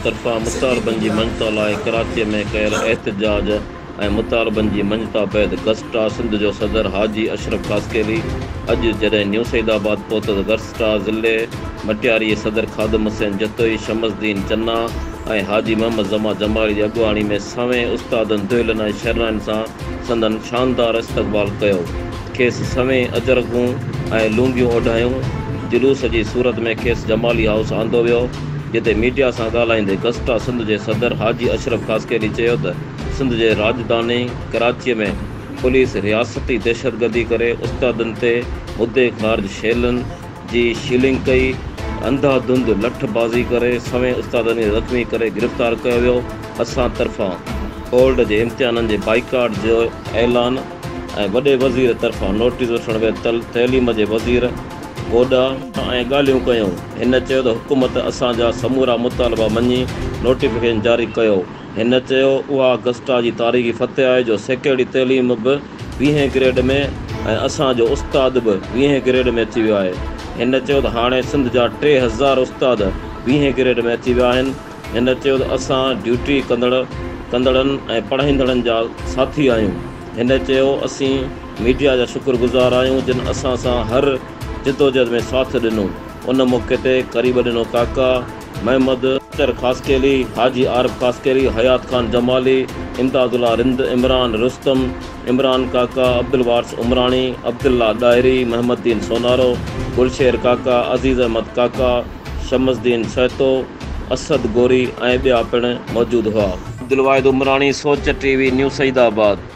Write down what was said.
طرفان مطالبن جي مڃتا لاء ڪراچيء ۾ ڪيل احتجاج ۽ مطالبن جي مڃتا بعد گسٽا سنڌ جو صدر حاجي اشرف خاصخيلي اڄ جڏهن نيو سعيد آباد پهتو ته گسٽا ضلعي مٽياري جي صدر خادم حسين جتوئي، شمس الدين چنا ۽ حاجي محمد زمان جمالي جي اڳواڻي ۾ سوين استادن دهلن ۽ شرنائين سان سندن شاندار استقبال ڪيو. کيس سوين اجرڪون ۽ لونگيون اوڍايون. جلوس جي صورت ۾ کيس جمالي هائوس آندو ويو، جتي ميڊيا سان ڳالهائيندي گسٽا سنڌ جي صدر حاجي اشرف خاصخيلي چيو ته سنڌ جي راڄڌاني ڪراچيء ۾ پوليس رياستي دهشتگردي ڪري استادن تي مدي خارج شيلن جي شيلنگ ڪئي، انڌا ڌنڌ لٺ بازي ڪري سوين استادن کي زخمي ڪري گرفتار ڪيو ويو، اسان طرفان بورڊ جي امتحانن جي بائيڪاٽ جو اعلان ۽ وڏي وزير طرفان نوٽيس وٺڻ بعد تعليم جي وزير گوڏا ۽ ڳالهيون ڪيون، هن چيو ته حڪومت اسان جا سمورا مطالبا مڃي نوٽيفڪيشن جاري ڪيو. هن چيو اها گسٽا جي تاريخي فتح آهي جو سيڪريٽري تعليم به ويهين گريڊ ۾ ۽ اسان جو استاد به ويهين گريڊ ۾ اچي ويو آهي. هن چيو ته هاڻي سنڌ جا 3000 استاد ويهين گريڊ ۾ اچي ويا آهن. هن چيو ته اسان ڊيوٽي ڪندڙ ڪندڙن ۽ پڙهائيندڙن جا ساٿي آهيون. هن چيو اسين ميڊيا جا شڪر گذار آهيون جن اسان سان هر جدوجهد ۾ ساٿ ڏنو. ان موقعي تي قريب ڏنو ڪاڪا، محمد اختر خاصخيلي، حاجي عارب خاصخيلي، حيات خان جمالي، امداد الله رند، عمران رستم، عمران ڪاڪا، عبدالوارث عمراڻي، عبدالله ڏاهري، محمد دين سونارو، گلشير ڪاڪا، عزيز احمد ڪاڪا، شمس الدين سهتو، اسد غوري ۽ ٻيا پڻ موجود هئا. عبدالواحد عمراڻي، سوچ ٽي وي، نيو سعيد آباد.